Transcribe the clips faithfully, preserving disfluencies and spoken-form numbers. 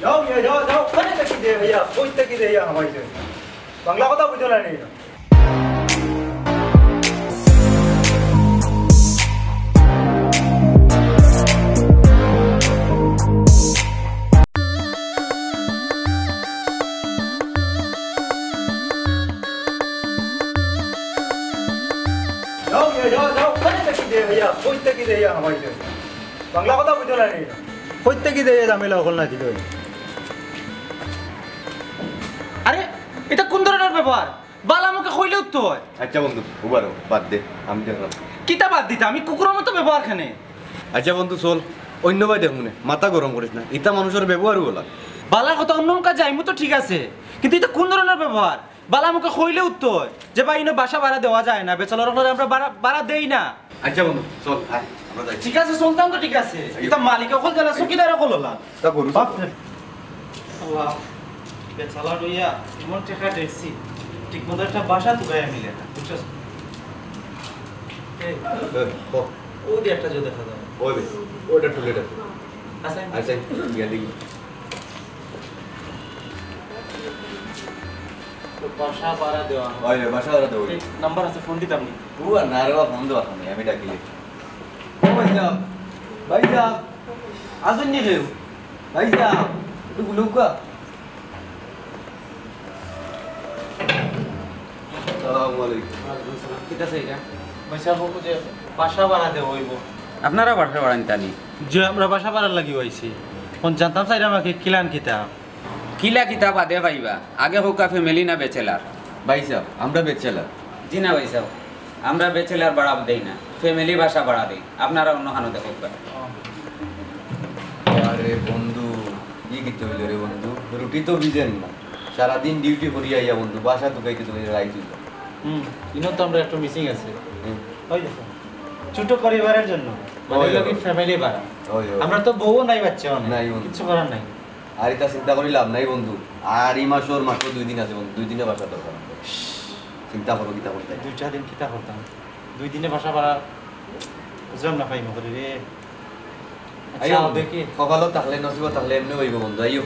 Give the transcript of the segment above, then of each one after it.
যাও মিয়া, যাও, যাও। কই থাকি দে ভাইয়া, কই থাকি দে ইয়া, হামাই দে। বাংলা কথা বুঝো না নি? যাও মিয়া, যাও, যাও। কই থাকি দে ভাইয়া, কই থাকি দে ইয়া, হামাই দে। বাংলা কথা বুঝো না নি? কই থাকি দে ইয়া, ঝামেলা অকল না দিল। আরে, ইটা কুন ধরনর ব্যবহার? বালা মুখে কইলেউ তো অয়। আচ্ছা বন্ধু, উবারো, বাদ দে, আমি দেখরাম। কিতা বাদ দিতা? আমি কুকুরর মতো ব্যবহার কেনে? আচ্ছা বন্ধু, চল, অইন্য বায় দেখমুনে, মাথা গরম করিস না, ইতা মানুষর ব্যবহারউ অলা। বালা কথা, অইন্য মুখা যাইমু তো ঠিক আছে, কিন্তু ইতা কুন ধরনর ব্যবহার? বালা মুখে কইলেউ তো অয় যে ভাই, ইনো বাসা ভাড়া দেওয়া যায় না, বেচেলর অকলরে আমরা ভাড়া, ভাড়া দেই না। আচ্ছা বন্ধু, চল, আয়, আমরা যাই। ঠিক আছে, চলতাম তো ঠিক আছে। আইও। ইতা মালিক অকল গেলা, চকিদার অকল অলা। তা গরু বাপ রে। আল্লাহ, বেচেলর অইয়া এমন টেকা দেখছি, ঠিক মতো একটা বাসা তুকাইয়া মিলে না, বুঝছস? এই, এই, ক। অউ দি একটা যে দেখা যায়। ওই বে, ওইটা টুলেট আছে। আছে? আছে, গিয়া দেখি। তো বাসা ভাড়া দেওয়া। ওই রে, বাসা ভাড়া দেওয়া। এই নাম্বার আছে, ফোন দিতাম নি? ও আর না রে বা, ফোন দেওয়া ফোন, আমি ডাকিলে। ও ভাই সাহেব, ভাই সাহেব, আছইন নি কেউ? ভাই সাহেব, একটু গুলুকা। আসসালামু আলাইকুম। ওয়ালাইকুম আসসালাম। কিতা চাইরা? ভাই সাহেব, অউ যে বাসা ভাড়া দেওয়া অইবো। আপনারা বাসা ভাড়া নিতা নি? জি, আমরা বাসা ভাড়ার লাগি আইছি। অখন জানতাম চাইরাম আগে কিলান কিতা? কিলা কিতা বাদে পাইবা, আগে কউক্কা ফ্যামিলি না ব্যাচেলার? ভাই সাহেব, আমরা ব্যাচেলার। জি না ভাই সাহেব, আমরা ব্যাচেলার ভাড়া দেই না, ফ্যামিলি বাসা ভাড়া দেই। আপনারা অন্য খানো দেখউক্কা। আরে বন্ধু, ই কিতা অইলো রে বন্ধু? রুটি তো ভিজের না, সারাদিন ডিউটি করি আইয়া বন্ধু, বাসা তুকাইতে তুকাইতে রাইত অইলো। হুম, ইনো তো আমরা একটু মিসিং আছে। হুম। ওই দেখো, ছোট পরিবারের জন্য, মানে, ওই, ওই। ফ্যামিলি ভাড়া। ওই, ওই। আমরা তো বউও নাই, বাচ্চাও নাই, নাই বন্ধু। কিচ্ছু করার নাই। আর ইতা চিন্তা করি লাভ নাই বন্ধু। আর ই মাসর মাত্র দুই দিন আছে বন্ধু, দুই দিনে বাসা দরকার। চিন্তা করো কিতা করতায়। দুইটা দিন কিতা করতাম? দুই দিনে বাসা ভাড়া বুঝলাম না, পাইমু করি রে। আচ্ছা, আইও আও বন্ধু। দেখি। কপালো থাকলে, নসিবো থাকলে এমনে অইবো বন্ধু, আইও।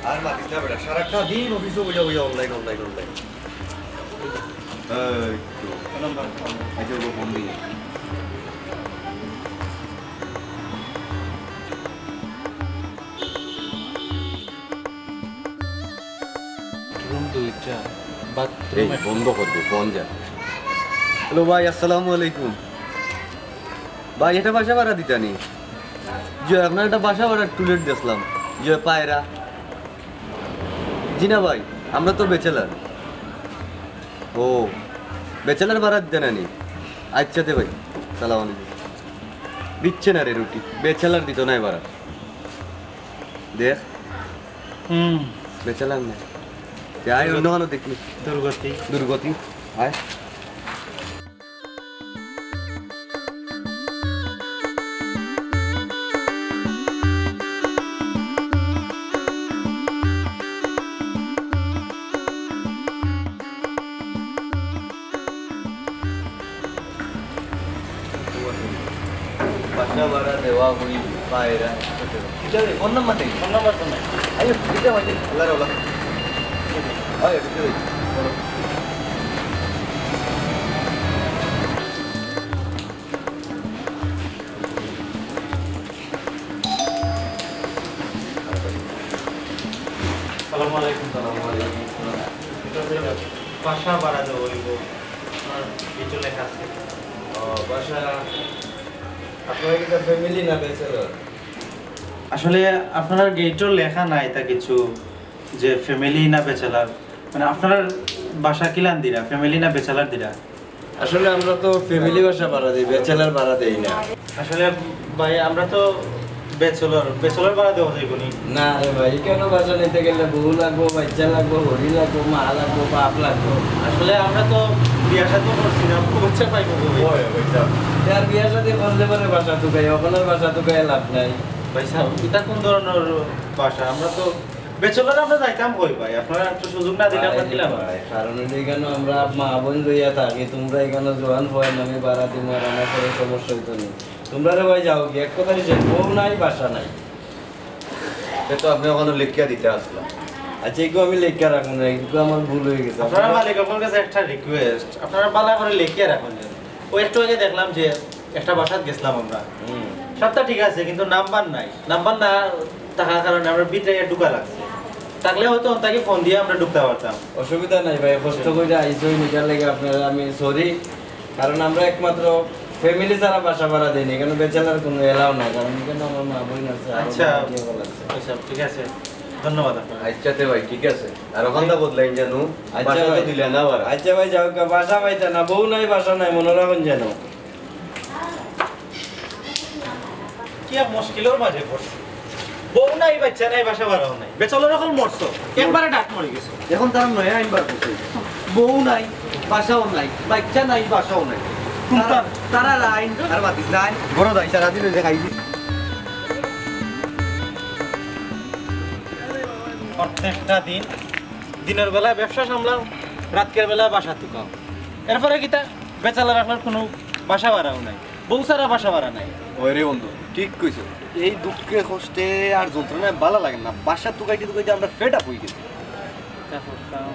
আর মাতিস না বেটা, সারাটা দিন অফিসো বইয়া বইয়া অনলাইন, অনলাইন, অনলাইন। এই তো। নাম্বার। আচ্ছা, ও ফোন দিয়ে। রুম দুইটা, এই, বাথরুম একটা। বন্ধ কর দে, ফোন যা। হ্যালো ভাই, আসসালামু আলাইকুম। ভাই, একটা বাসা ভাড়া দিতা নি? জি, আপনার একটা বাসা ভাড়া টুলেট দেখলাম। জি, পায়রা। জি না ভাই, আমরা তো ব্যাচেলার। ও, ব্যাচেলার ভাড়া দিতা না নি? আচ্ছা দে ভাই, সালাম আলাইকুম। দিচ্ছে না রে রুটি, ব্যাচেলার দিত নাই ভাড়া। দেখ। হুম। ব্যাচেলার না। তে আয় অন্য খানো দেখি। দুর্গতি। দুর্গতি। আয়। বাসা ভাড়া দেওয়া হই পায়রা। এটা ফোন নাম্বার নেই? ফোন নাম্বার তো নাই। আরে, এটা ভাই, আল্লাহ রাওলা। আরে, এটা ভাই, বলো। আসসালামু আলাইকুম। সালামু আলাইকুম। এটা হচ্ছে বাসা ভাড়া দেওয়া হইব। আপনার ভিতরে লেখা আছে। ও, বাসা, আপনারা কি ফ্যামিলি না ব্যাচেলর? আসলে আপনার গেটও লেখা নাই তা কিছু, যে ফ্যামিলি না ব্যাচেলর। মানে, আপনার বাসা কিলান দিরা, ফ্যামিলি না ব্যাচেলর দিরা? আসলে আমরা তো ফ্যামিলি বাসা ভাড়া দেই, ব্যাচেলর ভাড়া দেই না। আসলে ভাই, আমরা তো ব্যাচেলর, ব্যাচেলর ভাড়া দেওয়া যাইব নি? না রে ভাই, কেন বাসা নিতে গেলে বউ লাগবো, বাচ্চা লাগবো, হরি লাগবো, মা লাগবো, বাপ লাগবো। আসলে আমরা তো বিয়া শাদী করছি না, বাচ্চা পাইব কই? ওই, ওই, যাও। আর বিয়া শাদী করলে পরে বাসা তুকাই, ওখানে বাসা তুকাই লাভ নাই। ভাই সাহেব, এটা কোন ধরনের বাসা? আমরা তো ব্যাচেলর, আমরা যাইতাম কই ভাই? আপনারা একটু সুযোগ না দিলে আমরা ভাই, কিলা ভাই, কারণ হইলো এখানে আমরা মা বোন লইয়া থাকি, তোমরা এখানে জোয়ান হয় না, আমি ভাড়া দিমু আর আমার কোনো সমস্যা হইতো না। তোমরা রে ভাই যাও কি, এক কথা হইছে, বউ নাই, বাসা নাই। এ তো আপনি ওখানে লেখিয়া দিতা আছলা। আচ্ছা, এগু আমি লেখিয়া রাখমু না, এগু আমার ভুল অই গেছে। আপনারা মালিক, আপনার কাছে একটা রিকোয়েস্ট, আপনারা ভালা করি লেখিয়া রাখইন যেন। অউ একটু আগে দেখলাম যে একটা বাসাত গেছলাম আমরা, হুম। সবটা ঠিক আছে, কিন্তু নাম্বার নাই। নাম্বার না থাকার কারণে আমরা ভিতরে ঢুকা লাগছে। থাকলে হয়তো অন থাকি ফোন দিয়া আমরা ঢুকতা পারতাম। অসুবিধা নাই ভাই, কষ্ট করি আইছইন, এটার লাগি আপনারে আমি সরি। কারণ আমরা একমাত্র ফ্যামিলি ছাড়া বাসা ভাড়া দেই না, এখানে ব্যাচেলর কোনো এলাও নাই, কারণ এখানে আমার মা বোন আছে, আরো আচ্ছা। ভাড়াটিয়া বলা আছে। আচ্ছা, ঠিক আছে, ধন্যবাদ আপনারে। আচ্ছা তে ভাই, ঠিক আছে। আর ওখানটা বদলাইন জানো, আচ্ছা বাসা তো ভাই। দিলা না ভাড়া। আচ্ছা ভাই, যাও, বাসা পাইতা না, বউ নাই, বাসা নাই, মনো রাখইন জানো। কি এক মুশকিলর মাঝে পড়ছি। বউ নাই, বাচ্চা নাই, বাসা ভাড়াও নাই। ব্যাচেলর অকল মরছো। একবারে ডাট মরি গেছো। এখন তারা নয়া আইন বার করছে। বউ নাই, বাসাও নাই, বাচ্চা নাই, বাসাও নাই। কোনটা? তারা, তারা আইন আর বাতিস নাই। বড় দাই সারা দিন অইছে খাইছি। প্রত্যেকটা দিন, দিনের বেলা ব্যবসা সামলাও, রাতকের বেলা বাসা তুকাও। এরপরে কিতা? ব্যাচেলর অকলর কোনো বাসা ভাড়াও নাই, বউ ছাড়া বাসা ভাড়া নাই। ওই রে বন্ধু, ঠিক কইছো। এই দুঃখে কষ্টে আর যন্ত্রণায় ভালা লাগে না। বাসা তুকাইতে তুকাইতে আমরা ফেড আপ অই গেছি। কিতা করতাম?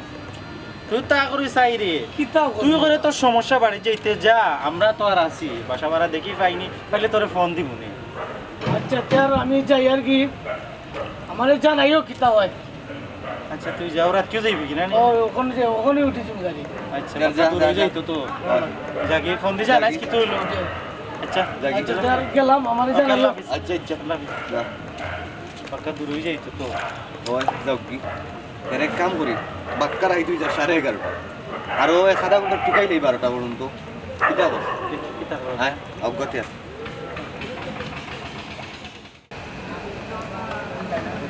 তুই তা করি চাই রে। কিতা করবি? তুই করে তোর সমস্যা বাড়ি যাইতে যা, আমরা তো আর আছি। বাসা ভাড়া দেখি পাইনি, পাইলে তোরে ফোন দিমু নে। আচ্ছা, তে আর আমি যাই আর কি। আমারে জানাইও কিতা হয়। আচ্ছা, তুই যাও, রাত কেউ যাইবি কি না? ও, ওখানে যে, ওখানে উঠেছি গাড়ি। আচ্ছা, যা, বাক্কা যা, দূর যা, অই যা। যাইতো তো। হ্যাঁ। যা গিয়া ফোন দি জানাইস কিতা অইলো। আচ্ছা। যা, আচ্ছা, যা। তে আর গেলাম, আমারে ওকে, জানাইও। আল্লাহ হাফিজ। আচ্ছা, আচ্ছা। আল্লাহ হাফিজ। যা। বাক্কা দূর অই যাইতো তো। ওই, যাও কি? এর এক কাম করি, বাক্কা রাই তুই যা সাড়ে এগারোটা। আর ও এক আধা ঘন্টা টুকাই নেই বারোটা পর্যন্ত। কিতা কর? কিতা কর? হ্যাঁ, অজ্ঞাতে আর।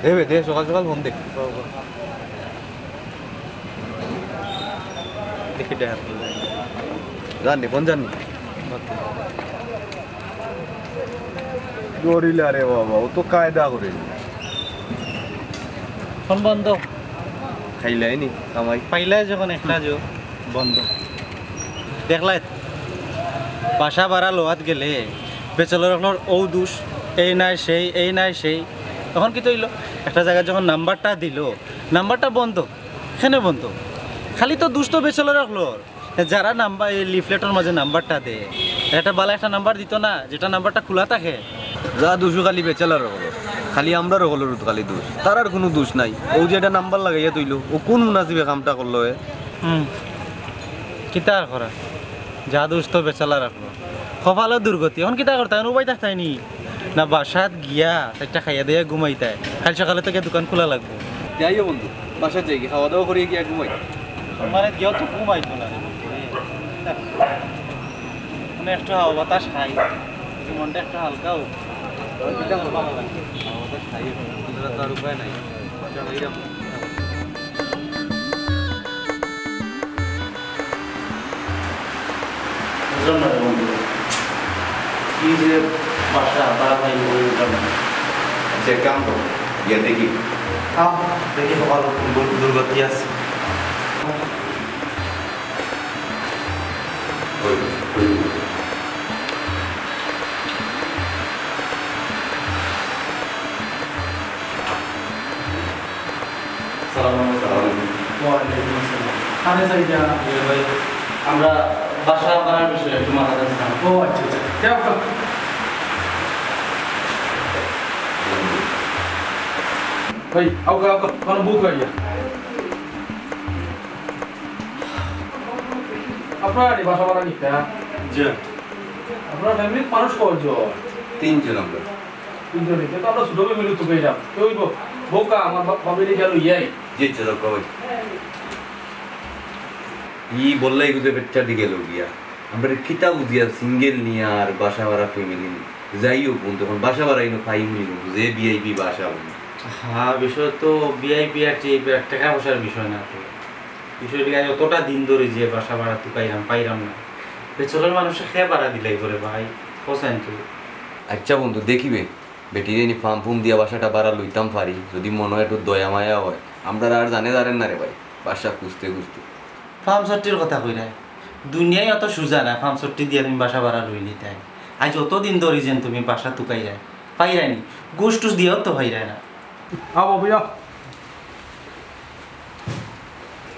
এ বে, দে, সকাল সকাল ফোন দে। দেখি, দে। জাননি, ফোন জাননি। গরিলা রে বাবা, ও তো কায়দা করে। ফোন বন্ধ। খাইলাই নি, কামাই। পাইলাই যখন একটা জো, বন্ধ। দেখলাই, বাসা ভাড়া লওয়াত গেলে ব্যাচেলর অকলর অউ দুষ, এই নাই সেই, এই নাই সেই। তখন কিতা অইলো? একটা জাগাত যখন নাম্বারটা দিলো, নাম্বারটা বন্ধ। কেনে বন্ধ? খালি তো দুষ তো ব্যাচেলর অকলর। যারা নাম্বার, এই লিফলেটর মাঝে নাম্বারটা দেয়, একটা ভালা একটা নাম্বার দিতো না, যেটা নাম্বারটা খোলা থাকে। যা দুষ খালি ব্যাচেলর অকলর, খালি আমরার অকলর খালি দুষ, তারার কুনু দুষ নাই। অউ যে এটা নাম্বার লাগাইয়া থইলো, ও কুন মুনাসিবে কামটা করলো এ? হুম, কিতা আর করা, যা দুষ তো ব্যাচেলর অকলর। কপালো দুর্গতি, এখন কিতা করতায়? এখন উপায় থাকতায় নি? না বাসাত গিয়া চাইরটা খাইয়া দাইয়া ঘুমাইতায়, কাইল সকালে তো গিয়া দোকান খোলা লাগবো। যাইও বন্ধু, বাসাত যাই গি, খাওয়া দাওয়া করি গিয়া ঘুমাই। মানে গিয়াও তো ঘুমাইতো না রে বন্ধু রে। মানে একটু হাওয়া বাতাস খাই, একটু মনটা একটু হালকা হোক। আমার কিতা করবো? ভালো লাগে। হাওয়া বাতাস খাই, তার আর উপায় নাই। বুঝলাম না রে বন্ধু, কি যে বাসা ভাড়া পাইনি, বুঝলাম না। আচ্ছা, এক কাম কর, গিয়া দেখি। হ্যাঁ, দেখি কপাল দুর্গতি আছে। ওই, ওই। সালাম আলাইকুম। ওয়ালাইকুম আসসালাম। আরে সাইদা। জি ভাই, আমরা বাসা ভাড়ার বিষয়ে একটু মাথা ব্যথা। ও আচ্ছা, আচ্ছা। যাও, যাও। ভাই, আও, আও, আও, মানে বুক হয়ে গেল। আপনারা এই বাসা ভাড়া নিতে, হ্যাঁ? জি। আপনার ফ্যামিলির মানুষ কয়জন? তিনজন আমরা। তিনজন, এটা তো আমরা ছোট ফ্যামিলি তো পেলাম। কেউ ব-, বোকা, আমার বা-, ভাবিরে গেল ইয়াই। জি, জি, জি, ভাই। ই বললাই বুঝে পেটটা দি গেল গিয়া। আমরা কিতা বুঝিয়া সিঙ্গেল নিয়া আর বাসা ভাড়া ফ্যামিলি নিয়া। যাই হোক বন্ধু, এখন বাসা ভাড়া ইনো পাই নি বন্ধু, যে ভিআইপি বাসা বন্ধু। হ্যাঁ, বিষয় তো ভিআইপি আর টিআইপি আর টাকা পয়সার বিষয় না তো। বিষয়টা অতটা দিন ধরে যে বাসা ভাড়া তুকাইরাম, পাইরাম না। ব্যাচেলর মানুষে কে ভাড়া দিলাই করে ভাই, হোসেন তুই। আচ্ছা বন্ধু, দেখিবে, বেটিরে নি ফার্ম ফুম দিয়া বাসাটা ভাড়া লইতাম পারি, যদি মনো একটু দয়া মায়া হয়। আমরা আর জানে জানেন না রে ভাই, বাসা খুঁজতে খুঁজতে। ফার্ম সট্টির কথা কইরায়, দুনিয়ায় অত সুজা না, ফার্ম সট্টি দিয়া তুমি বাসা ভাড়া লই নিতায়। আজ অত দিন ধরে যেন তুমি বাসা তুকাইরায়, পাইরায় নি, ঘুষ টুস দিয়াও তো পাইরায় না। আও বাবু, আও।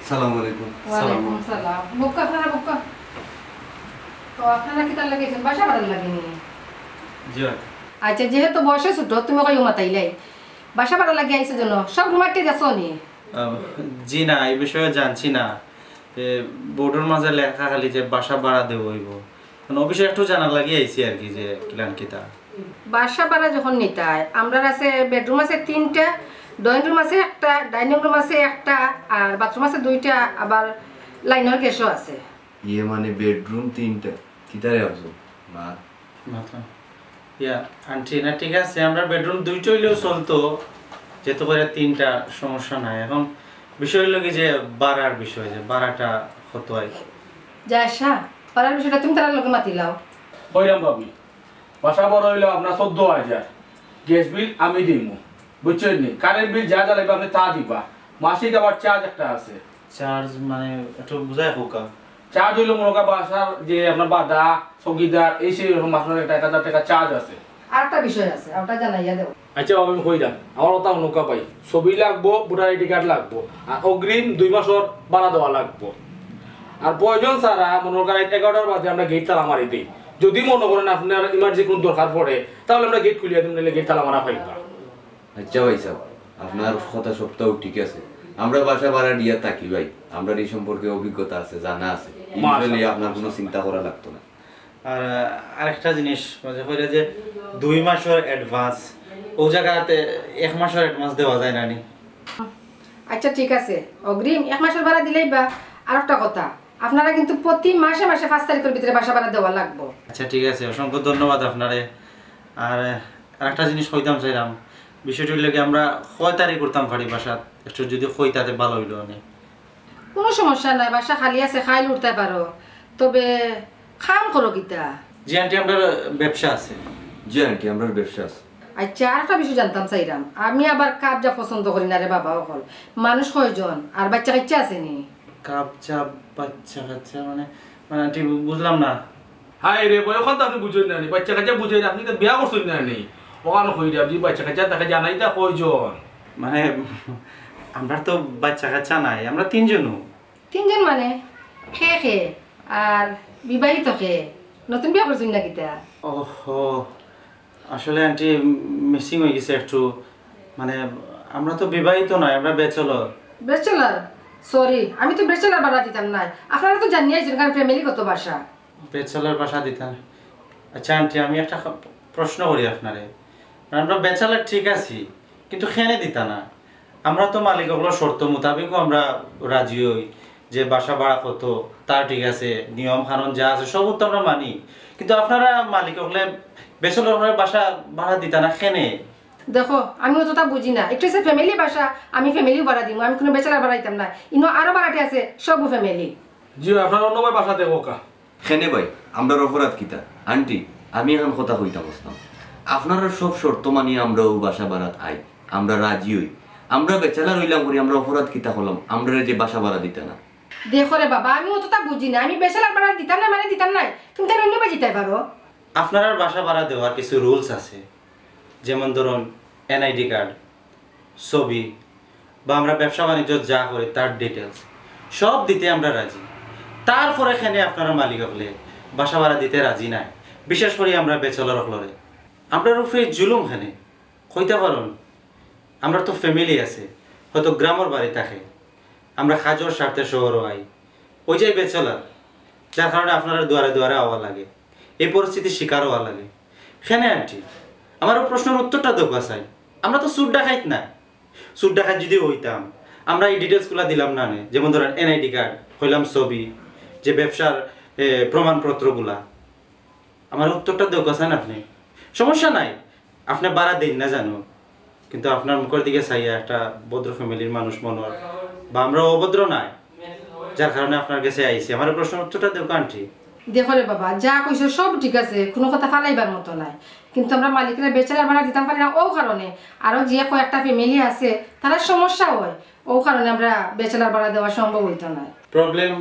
সালাম আলাইকুম। ওয়ালাইকুম সালাম। বউক্কা, আপনারা বউক্কা। তো আপনারা কিতার লাগি আইছেন? বাসা ভাড়ার লাগি নি? জি অয়। আচ্ছা, যেহেতু বয়সে ছোট, তুমি কইও মাতাইলাই। বাসা ভাড়ার লাগি আইছো যেন, সব রুম আট্টি দেখছো নি? আহ, জি না, এই বিষয়ে জানছি না। তে বোর্ডর মাঝে লেখা খালি যে বাসা ভাড়া দেওয়া অইবো। মানে অফিসে একটু জানার লাগি আইছি আর কি, যে কিলান কিতা। বাসা ভাড়া যখন নিতায়, আমরার আছে বেডরুম আছে তিনটা, ড্রয়িং রুম আছে একটা, ডাইনিং রুম আছে একটা, আর বাথরুম আছে দুইটা, আবার লাইনের গ্যাসও আছে। ইয়ে মানে বেডরুম তিনটা, কিতারে আছো? মা মাথা ইয়া, আন্টি, না ঠিক আছে, আমরার বেডরুম দুইটা অইলেও চলতো, যেহেতু করে তিনটা সমস্যা নাই। এখন বিষয় অইলো কি যে ভাড়ার বিষয়, যে ভাড়াটা কত অয়। যায়শা, ভাড়ার বিষয়টা তুমি তারার লগে মাতিলাও। কইরাম ভাবি, বাসা ভাড়া অইলো আপনার চোদ্দ হাজার, গ্যাস বিল আমি দিমু, বুঝছইন নি? কারেন্ট বিল যা জ্বালাইবা আপনি তা দিবা, মাসিক আবার চার্জ একটা আছে। চার্জ মানে একটু বুঝাই কউক্কা। চার্জ অইলো মনে করেন বাসার যে আপনার বাদা, চৌকিদার, এই সেই রকম আপনার একটা এক হাজার টেকা চার্জ আছে। আরেকটা বিষয় আছে, ওটা জানাইয়া দেও। আচ্ছা, আমি কইরাম, আমার কথা হুনউক্কা ভাই, ছবি লাগবো, ভোটার আইডি কার্ড লাগবো, আর অগ্রিম দুই মাসর ভাড়া দেওয়া লাগবো। আর প্রয়োজন ছাড়া মনে করেন রাইত এগারোটার বাদে আমরা গেট তালা মারি দেই। যদি মনে করেন আপনার ইমার্জেন্সি কোনো দরকার পড়ে, তাহলে আমরা গেট খুলিয়া দিমু, নাইলে গেট তালা মারা পাইবা। আচ্ছা ভাই সাহেব, আপনার কথা সবটাউ ঠিক আছে। আমরা বাসা ভাড়া দিয়া থাকি ভাই, আমরার এই সম্পর্কে অভিজ্ঞতা আছে, জানা আছে। এই বিষয় লইয়া আপনার কোনো চিন্তা করা লাগতো না। আর আহ, আরেকটা জিনিস, মানে কইরা যে দুই মাসর অ্যাডভান্স, ও জায়গাতে এক মাসর অ্যাডভান্স দেওয়া যায় না নি? আচ্ছা, ঠিক আছে, অগ্রিম এক মাসর ভাড়া দিলাইবা। আর একটা কথা, আপনারা কিন্তু প্রতি মাসে মাসে পাঁচ তারিখর ভিতরে বাসা ভাড়া দেওয়া লাগবো। আচ্ছা, ঠিক আছে, অসংখ্য ধন্যবাদ আপনারে। আর আহ, আরেকটা জিনিস কইতাম চাইরাম, বিষয়টা অইলো কি, আমরা কয় তারিখ উঠতাম পারি বাসাত, একটু যদি কইতা তে ভালা অইলো অনে। কোনো সমস্যা নাই, বাসা খালি আছে, কাইল উঠতায় পারো। তবে কাম করো কিতা? জি আন্টি, আমরার ব্যবসা আছে। জি আন্টি, আমরার ব্যবসা আছে। আচ্ছা, আর একটা বিষয় জানতাম চাইরাম, আমি আবার কাবজা পছন্দ করি না রে বাবা অকল। মানুষ কয়জন আর বাচ্চা কাচ্চা আছে নি? কাবজা, বাচ্চা কাচ্চা মানে, মানে আন্টি বু-, বুঝলাম না। হায় রে ভাই, অখান তো আপনি বুঝইন না নি, বাচ্চা কাচ্চা বুঝইন না, আপনি তো বিয়া করছইন না নি। অখান কইরা আপনি বাচ্চা কাচ্চা তাকে জানাইতা কয়জন? মানে আমরার তো বাচ্চা কাচ্চা নাই, আমরা তিনজনউ। তিনজন মানে? কে কে? আর বিবাহিত কে? নতুন বিয়া করছইন না কিতা? ওহো, আসলে আন্টি মিসিং অই গেছে একটু। মানে আমরা তো বিবাহিত নায়, আমরা ব্যাচেলর। ব্যাচেলর? সরি, আমি তো ব্যাচেলর ভাড়া দিতাম নায়। আপনারা তো জানিয়া আইছইন, কারণ ফ্যামিলিগত বাসা। ব্যাচেলর বাসা দিতা না। আচ্ছা আন্টি, আমি একটা ক-, প্রশ্ন করি আপনারে। মানে আমরা ব্যাচেলর ঠিক আছি, কিন্তু কেনে দিতা না? আমরা তো মালিক অকলর শর্ত মোতাবেকউ আমরা রাজি অই, যে বাসা ভাড়া কত, তা ঠিক আছে, নিয়ম কানুন যা আছে সবউ তো আমরা মানি। কিন্তু আপনারা মালিক অকলে ব্যাচেলর অকলরে বাসা ভাড়া দিতা না কেনে? দেখো, আমি অতটা বুঝি না, একটু আছে ফ্যামিলি বাসা, আমি ফ্যামিলিও ভাড়া দিমু, আমি কোনো ব্যাচেলর ভাড়া দিতাম না। ইনো আরো ভাড়াটে আছে, সবউ ফ্যামিলি। জি, আপনার অন্য ভাই বাসা দেখউক্কা। কেনে ভাই, আমরার অপরাধ কিতা? আন্টি, আমি অখন কথা কইতাম আসলাম। আপনারার সব শর্ত মানি আমরাউ বাসা ভাড়াত আই, আমরা রাজি অই। আমরা ব্যাচেলর অইলাম করি, আমরা অপরাধ কিতা করলাম? আমরারে যে বাসা ভাড়া দিতা না। দেখো রে বাবা, আমি অতটা বুঝি না, আমি ব্যাচেলর ভাড়া দিতাম না মানে দিতাম না, তুমি তাইলে অন্য বায় যাইতায় পারো। আপনারার বাসা ভাড়া দেওয়ার কিছু রুলস আছে, যেমন ধরুন এনআইডি কার্ড, ছবি, বা আমরা ব্যবসা বাণিজ্য যা করি তার ডিটেলস সব দিতে আমরা রাজি। তারপরে কেনে আপনারা মালিক অকলে বাসা ভাড়া দিতে রাজি নায়, বিশেষ করি আমরা ব্যাচেলর অকলরে? আমরার উপরে জুলুম কেনে? কইতা পারইন, আমরার তো ফ্যামিলি আছে, হয়তো গ্রামর বাড়ি থাকে, আমরা কাজর স্বার্থে শহরও আই, অউ যে ব্যাচেলর, যার কারণে আপনারার দুয়ারে দুয়ারে আওয়া লাগে, এই পরিস্থিতির শিকার অওয়া লাগে। কেনে আন্টি, আমার অউ প্রশ্নর উত্তরটা দেউক্কা চাই। আমরা তো চুর ডাকাইত না। চুর ডাকাইত যদি অইতাম, আমরা এই ডিটেলসগুলা দিলাম না নে। যেমন ধরেন এনআইডি কার্ড, কইলাম ছবি, যে ব্যবসার এ, প্রমাণপত্রগুলা। আমার উত্তরটা দেউক্কা চাইন আপনে। সমস্যা নাই, আপনে ভাড়া দেইন না জানো, কিন্তু আপনার মুখর দিকে চাইয়া একটা ভদ্র ফ্যামিলির মানুষ মনে অর, বা আমরা অভদ্র নায়, যার কারণে আপনার গেছে আইছি। আমার এই প্রশ্নর উত্তরটা দেউক্কা আন্টি। দেখো রে বাবা, যা কইছো সব ঠিক আছে, কোনো কথা ফালাইবার মতো নায়, কিন্তু আমরা মালিকরে ব্যাচেলর ভাড়া দিতাম পারি না অউ কারণে। আরো যে কয়েকটা ফ্যামিলি আছে, তারার সমস্যা অয়, অউ কারণে আমরা ব্যাচেলর ভাড়া দেওয়া সম্ভব অইতো নায়। প্রবলেম?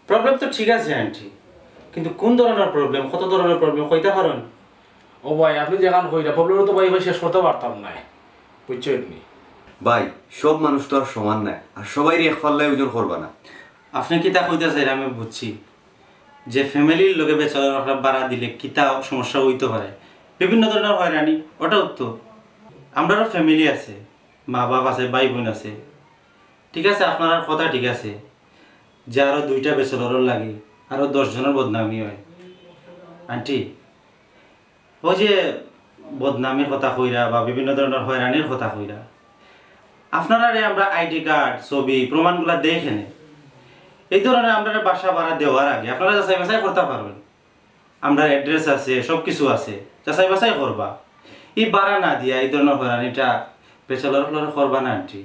প্রবলেম তো ঠিক আছে আন্টি, কিন্তু কোন ধরনের প্রবলেম, কত ধরনের প্রবলেম কইতা পারইন? ও ভাই, আপনে যেখান কইরা, প্রবলেম তো ভাই, ভাই শেষ করতা পারতাম নায়। বুঝছইন নি? ভাই, সব মানুষ তো আর সমান নায়, আর সবাইরে এক পাল্লায় ওজন করবা না। আপনি কিতা কইতা চাইরা আমি বুঝছি যে ফ্যামিলির লগে ব্যাচেলর অকলরে বাড়া দিলে কিতা সমস্যা অইতো পারে, বিভিন্ন ধরনের হয়রানি, ওটাও তো। আমরারও ফ্যামিলি আছে, মা বাপ আছে, ভাই বোন আছে, ঠিক আছে, আপনারার কথা ঠিক আছে যে আরও দুইটা ব্যাচেলরর লাগি আরও দশ জনের বদনামি হয়। আন্টি, ওই যে বদনামির কথা কইরা বা বিভিন্ন ধরনের হয়রানির কথা কইরা, আপনারারে আমরা আইডি কার্ড, ছবি, প্রমাণগুলা দেই কেনে। এই ধরনের আমরারে বাসা ভাড়া দেওয়ার আগে আপনারা যাচাই বাছাই করতা পারবেন। আমরার অ্যাড্রেস আছে, সব কিছু আছে, যাচাই বাছাই করবা। এই বাড়া না দিয়া এই ধরনের হয়রানিটা ব্যাচেলর অকলরে করবা না আন্টি।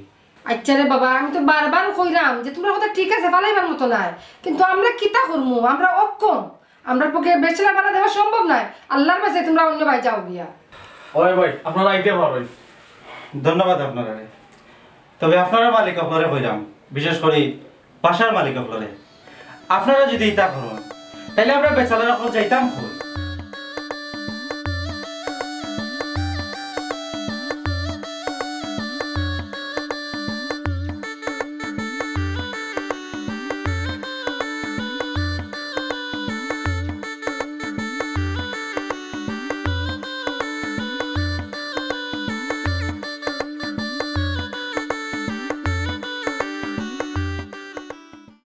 আচ্ছা রে বাবা, আমি তো বারবার কইরাম যে তুমরার কথা ঠিক আছে, ফালাইবার মতো নায়, কিন্তু আমরা কিতা করমু? আমরা অক্ষম, আমরার পক্ষে ব্যাচেলর বাড়া দেওয়া সম্ভব নায়। আল্লার বাছাই, তুমরা অন্য বায় যাও গিয়া। ওই ভাই, আপনারা আইতে পারবেন। ধন্যবাদ আপনারারে। তবে আপনারা মালিক অকলরে কইরাম, বিশেষ করি বাসার মালিক অকলরে, আপনারা যদি ইতা করইন, তাইলে আমরা ব্যাচেলর অকল যাইতাম কই?